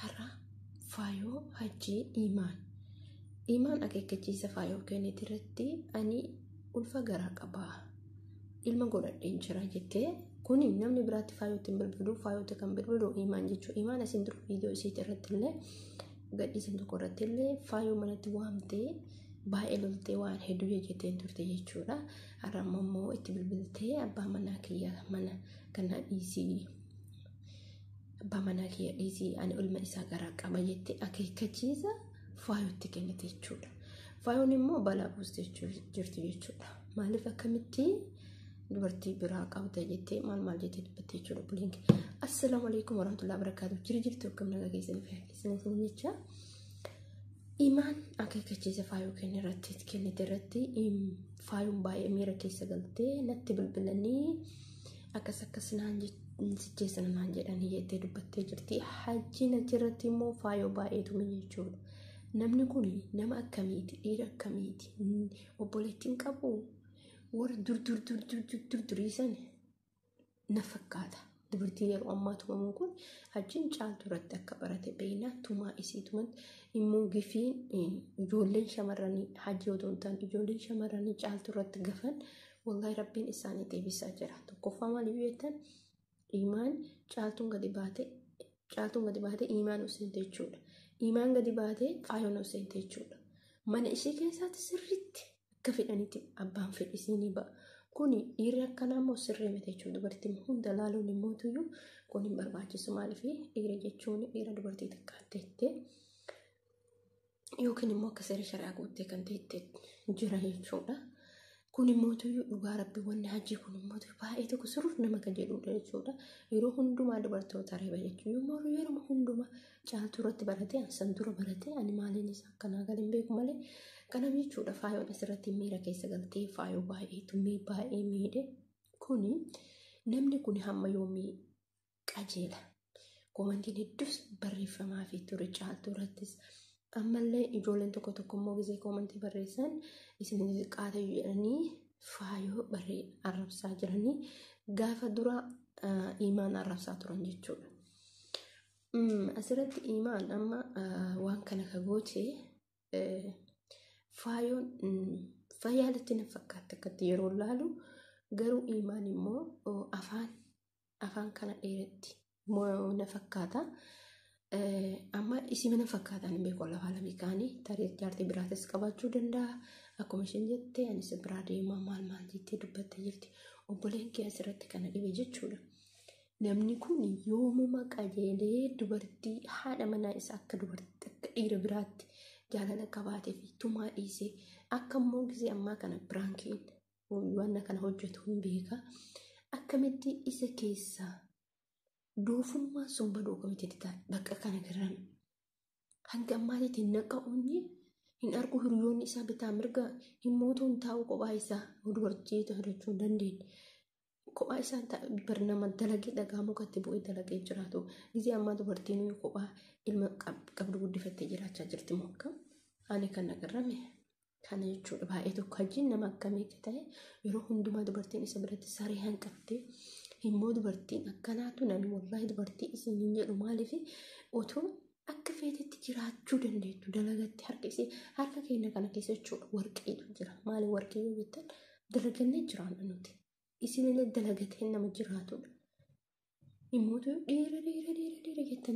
Har'a Faayoo Hajjii Imaan. Imaan akeekkachiisa Faayoo kennite irratti ani ulfa garaa qabaa ilma godhadheen jira jettee kuni namni biraatti Faayootti hin bilbilu, Faayootti kan bilbilu Imaan jechuudha. Imaan asiin dura viidiyoo isiitti irratti illee gadhiisan tokko irratti illee Faayoo manatti waamtee baay'ee loltee waan hedduu jejjetteen turte jechuudha. Har'a immoo itti bilbiltee abbaa manaa kiyya mana kana dhiisii, abbaa manaa kiyya dhiisii, ani ilma isaa garaa qaba jettee akeekkachiisa Faayootti kennite jechuudha. Faayoon immoo balaa buustee jirti jechuudha. Maaliif akkamitti dubartii biraa qabda jettee maal maal jettee dubbatte jechuudha buliin. Assalaamu alaikum warahmatullahi wabarakatuh. Jiri jirtu, akkam nagaa keessanii fi keessanii jecha. Imaan akeekkachiisa Faayoo kenne irratti kennite irratti Faayoon baay'ee miira keessa galtee natti bilbilanii akkas akkas naan sijjeessan naan jedhanii jettee dubbattee jirti. Hajjiin achirratti immoo Faayoo baay'eetu jechuudha. Namni kun nama akkamiiti? Dhiira akkamiiti? Obboleettiin qabu warra dur dur dur dur dur dur durii san na fakkaata. Dubartiin yeroo ammaa tumamuun kun Hajjiin Caaltuu irratti akka barate beekna. Tumaa isii tuman immoo gifiin ijoolleen shamarranii Hajji otoo hin taane ijoolleen shamarranii Caaltuu irratti gafan wallahi Rabbiin isaanii deebisaa jira. Tokkoffaa maaliif jettan, Imaan Caaltuun gadi baate, Caaltuun gadi baate Imaan seente jechuudha. Imaan gadi baate Faayoon seente jechuudha. Mana ishee keessaatti sirriitti akka fedhanitti abbaan fedhisii ni ba'a. Kuni dhiirri akkanaa immoo sirrii miti jechuudha. Dubartiin hunda laaluun immoo tuyyuu kun hin barbaachisu. Maaliif dhiira jechuun dhiira dubartii xiqqaatte yookiin immoo akka seera shari'aa guuttee kan ta'e jira jechuudha. Kun immoo tuyyuu dhugaa Rabbi wanni Hajjii kun immoo baay'ee tokko sirruuf nama kan jedhudha jechuudha. Yeroo hundumaa dubartoota reeba jechuudha. Yeroo hundumaa Caaltuu irratti baratee san dura baratee ani maaliin isaa akkanaa galee hin beeku malee kanaaf jechuudha. Faayoon asirratti miira keessa galtee Faayoo baay'ee tumee baay'ee miidhe. Kuni namni kun hamma yoomii qajeela? Koomantiin hedduus barreeffamaa fi ture Caaltuu irrattis. Ammallee ijoolleen tokko tokko immoo gisee koomantii barreessan isin xiqqaata jedhanii Faayoo barree arrabsaa jiranii gaafa dura Imaan arrabsaa turan jechuudha. Asirratti Imaan amma waan kana ka goote Faayoon fayyaalitti na fakkaatti akkatti yeroo laalu, garuu Imaan immoo afaan kana dheeratti na fakkaata. Amma isii mana fakkaatan hin beeku, lafa lamii kaanii tarii jaartii biraatis qabaachuu danda'a. Akkuma isheen jette anis biraa deemaa maal maal jettee dubbattee jirti. Obboleen kee asirratti kana dhibe jechuudha. Namni kun yoomuma qajeelee dubartii haadha manaa isaa akka dubartii akka dhiira biraatti jaalala qabaatee fi tumaa dhiisee akka immoo gisee ammaa kana prankiin waan kana hojjetu hin beeka. Akkamitti isa keessaa doofummaan sun baduu akkamitti ta'a bakka kana garame. Hanga ammaatitti hin naqa'uunni hin argu, hiriyoonni isaa bitaa mirga hin mootuun taa'u kophaa isaa dubartii hojjechuu hin dandeenye. Kophaa isaa barnama dalagee dhagaa mukatti bu'ee dalagee jiraatu. Gisee ammaa dubartiin kophaa ilma qabdu guddifattee jiraachaa jirti moo akkam? Ani kan agarrame kana jechuudha. Baay'ee tokko Hajjiin nama akkamii akka ta'e yeroo hundumaa dubartiin isa biratti saree hanqattee immoo dubartiin akkanaatu nani wallahi dubartii isin hin jedhu. Maaliif otoo akka feetetti jiraachuu dandeettu dalagatti harka isii harka keenya kana keessa jechuudha warqeetu jira. Maali warqee yoo jettan, dalagannee jiraanna nuti. Isinillee dalagatee nama jiraatudha. Immootu dhiira dhiira dhiira dhiira